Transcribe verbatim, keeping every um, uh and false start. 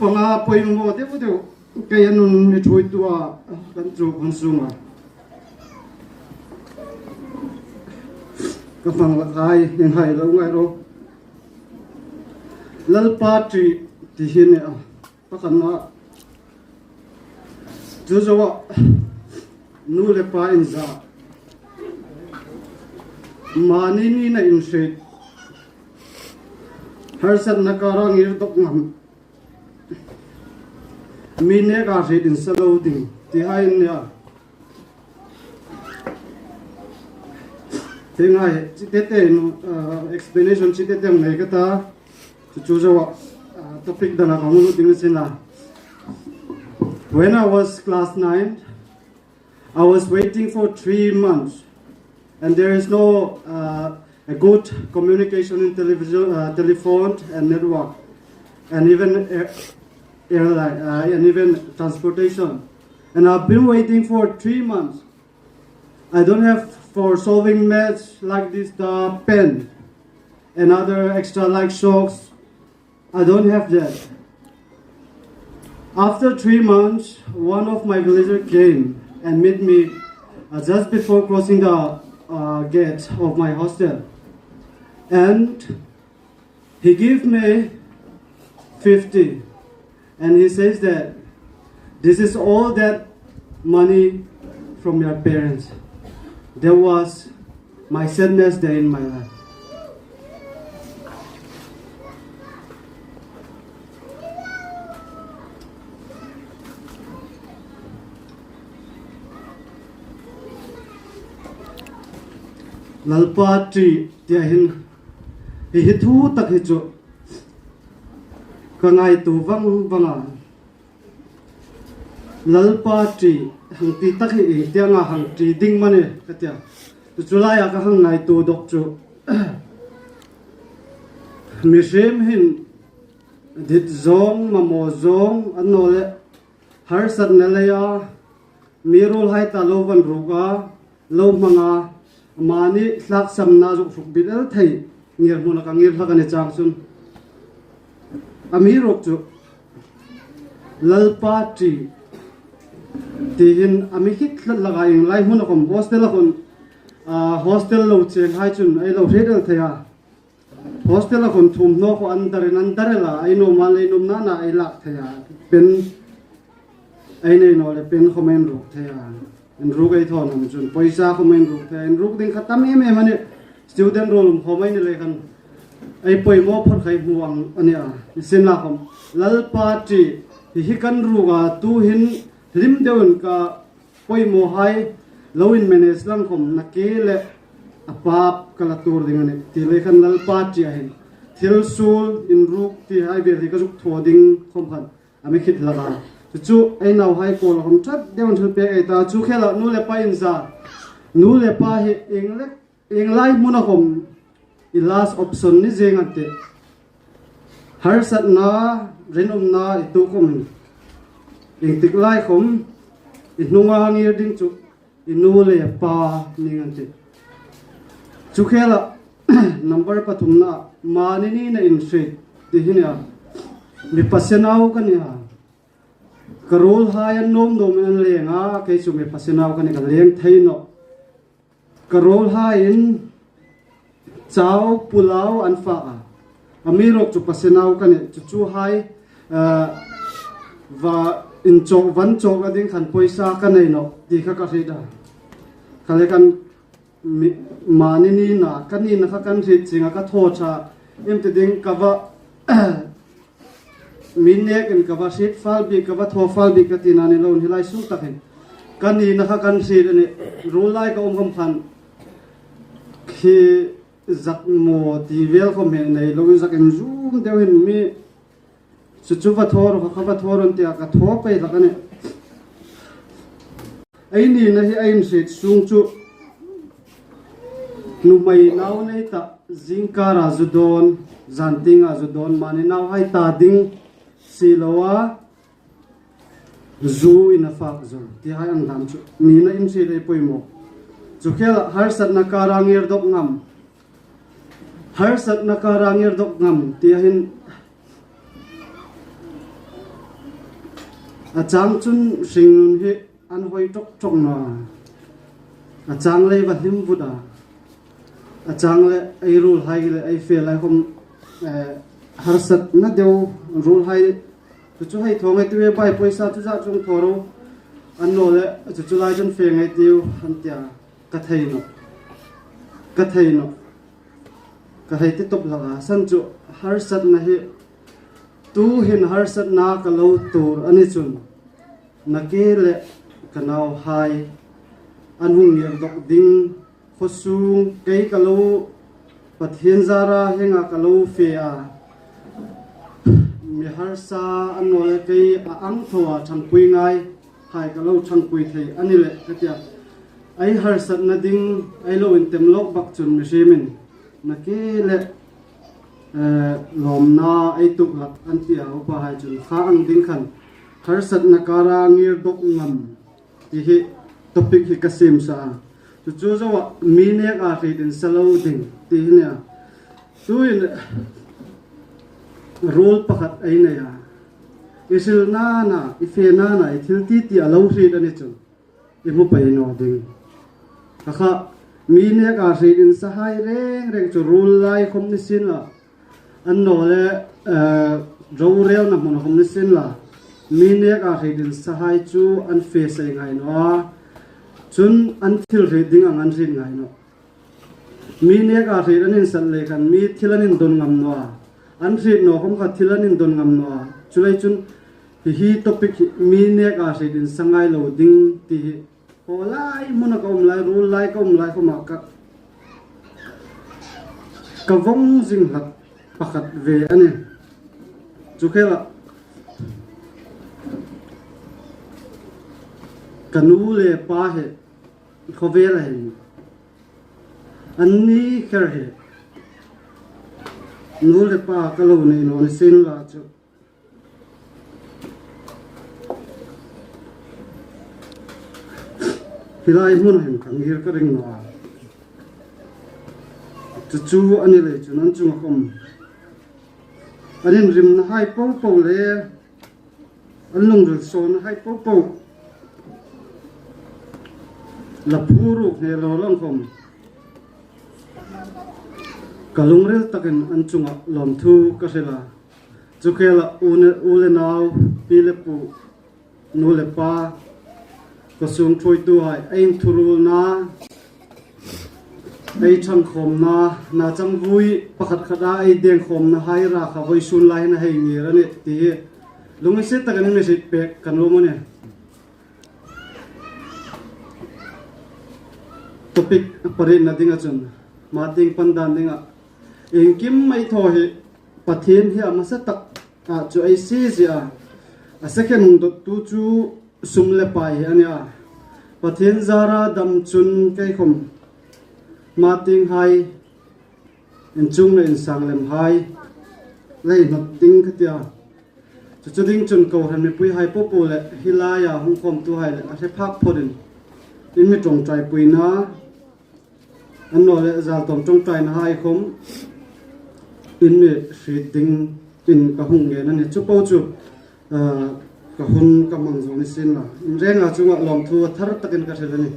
Panga poimaw deu deu kei a nun mi thuoitu a kan chu hun sunga ka hmang lakhai ning hai lo ngai ro. Lalpa ṭi ti hi ni a. Pakhatna chu zoa nu le pa inza mani nina inhriet, harsatna kara ngir dawk ngam, mi neka hriet insa lo ding ti hai nia. Hi ngai, chi te te nu, uh, explanation chi te te nei ka ta. Chu chu zoa, uh, topic dana ka hmu ding sin la. When I was class nine, I was waiting for three months, and there is no, uh, a good communication in television, uh, telephone and network, and even air, airline, uh, and even transportation. And I've been waiting for three months. I don't have for solving maths like this, the pen and other extra like chalks. I don't have that. After three months, one of my villager came and met me, uh, just before crossing the, uh, gate of my hostel. And he gave me fifty, and he says that this is all that money from your parents. That was my sadness day in my life. Lalpa ṭi tia hin, hi hi thu tak hi chu ka ngaituo vang vang a. Lalpa ṭi hang ti tak hi ieng tianga hang ṭi ding am a ni ka tia. Chu chu laia ka hang ngaituo dawk chu, mihriem hin dit zawng, mamaw zawng, annawleh harsatna leia mi ruolhai ta lo van ruk a, lo hmang a, mani thlaksamna zuk hruk bit el thei ngirhmuna ka ngir hlak a ni chang chun. Amiruokchu Lalpa ṭi ti hin a mi khit hlat hlak a, ieng lai hmuna khom hostel a khom, a, hostel lo chenghai chun ei lo hriet el thei a. Hostel a khom thum hnaw kha an dar in an dar el a, ei nuom an lei nuom nana ei lak thei a. Pen ei nei naw leh pen khom ei inruk thei a. Inruk ei thaw nuom chun poisa khom ei inruk thei a. Inruk ding kha tam em em a nih. Student ruol um khom ei ni lei khan ei poimaw phawt khai hmu ang a ni a. Nisienlakhom Lalpa ṭi hi hi kan ruk a, tuhin hlim deuin ka poimawhai lo in manage lang khom, nakie leh a pap ka la tuor ding a nih. Ti lei khan Lalpa ṭi a hin thil suol inruk ti hai vel hi ka zuk thaw ding khom khan a mi khit hlak a. Chu chu ei nauhai kuoma khom ṭhat deuin thil pek ei ta. Chu khela nu le pa inza, nu le pa hi ieng le ieng lai hmuna khom i last option ni zing an tih. Harsatna, rinumna i tuok khom hin, ieng tik lai khom i hnunga ngir ding chu i nu le pa ning an tih. Chu khela number pathumna, mani nina inhriet ti hi ni a. Mi pasenau ka ni a. Ka ruolhai an nuom nuom an leng a, kei chu mi pasenau ka ni, ka leng thei nawh. Ka ruolhaiin chau pulau an fak a. Amiruokchu pasenau ka nih, chu chu hai, ah, va inchawk, van chawkna ding khan poisa ka nei nawh ti kha ka hriet a. Kha le kan mi, mani nina, ka nina kha kan hriet chieng a, ka thaw ṭha. Em ti ding ka va mi nekin ka va hriet fal bik, ka va thaw fal bik ka tina ni lo, hi lai sung tak hin ka nina kha kan hriet a nih. Ruol lai ka um khom khan khi zak maw ti vel khom hi nei lo, zak inzum deu hin mi chu chu va thaw ro, kha va thaw ro an tia ka thaw pei hlak a nih. Ei nina hi ei inhriet sung chu nuhmei nau nei ta, zingkara zu dawn, zantienga zu dawn, mani nauhai ta ding si lo a, zu in a fak zo ti hai ang dam chu nina inhriet ei poimaw. Chu khela harsatna kara ngir dawk ngam. Harsatna kara ngir dawk ngam ti a hin, A chang chun hringnun hi an hoi ṭawk ṭawk naw a. A chang lei va hlim vut a. A chang le ei ruolhai le ei fe lai khom, eh, harsatna deu ruolhai chu chu hei thaw ngei ei tiu, bai pawisa chu zat zong thaw ro. Annawleh chu chu lai chun fe ngei ei tiu an tia. Ka thei nawh. Ka thei nawh. Ka hei ti tawp hlak a. San chu harsatna hi, tuhin harsatna ka lo tuor a ni chun, nakie le ka nauhai an hung ngir dawk ding, khaw sung kei ka lo, Pathien zara hienga ka lo fe a, mi harsa annawleh kei a ang thawa ṭhangpui ngai hai ka lo ṭhangpui thei a ni leh ka tia. Ei harsatna ding ei lo intem lawk bak chun mihriemin nakie le, eh, lawmna ei tuok hlak an tia, upahai chun kha ang ding khan harsatna kara ngir dawk ngam ti hi topic hi ka siem sa a. Chu chu zoa mi neka hriet insa lo ding ti hi nia. Tuin ruol pakhat ei nei a. I hril nana, i fe nana, i thil titi a lo hriet a ni chun i hmu pei naw ding. Kha kha, mi neka hriet insahai reng reng chu ruol lai khom ni sien la, annawleh, eh, rorelna hmun khom ni sien la, mi neka hriet insahai chu an fe sei ngai naw a. Chun an thil hriet ding ang an hriet ngai nawh. Mi neka hriet an insat lei khan mi thil an indon ngam naw a. An hriet naw khom kha thil an indon ngam naw a. Chuleiin chun hi hi topic hi mi neka hriet insa ngai lo ding ti hi, haw lai hmuna ka um lai, ruol lai ka um lai khoma ka, ka vong zing hlak pakhat ve a nih. Chu khela ka nu le pa hi khawvela hin anni kher hi nu le pa ka lo nei naw ni sien la chu, hi lai hmuna hin ka ngir ka ring naw a. Chu chu a ni lei chun an chunga khom an inrimnahai po po le an lungril sawnahai po po la phur ruk hne lo lang khom ka lungril takin an chunga lawmthu ka hril a. Chu khela u ne, u le nau, pi le pu, nu le pa, khaw sung thuoituhai, ei inthuruolna, ei ṭhangkhawmna, na changvui pakhat khata ei dengkhawmnahai ra kha vawisun lai hin a hei ngir a nih ti hi lunginsiet takin mi hriet pek ka nuom a nih. Topic parietna dinga chun, Martin pandan dinga, iengkim mai thaw hi Pathien hi a hmasa tak a chu ei sie zie a. A second hung dawttu chu sum le pai hi a nih a. Pathien zara dam chun kei khom Martin hai, inchung le insang lemhai lei hnawt ding ka tia. Chu chu ding chun kohran mipuihai po po le hi laia hung khawmtuhai le a hre phak phawtin in mi ṭawngṭaipuina, annawleh zal tawm ṭawngṭainahai khom in mi hriet dingin ka hung ngen a nih. Chu po chu, ah, ka hun ka hmang zo ni sien la, in renga chunga lawmthu a thar takin ka hril a nih.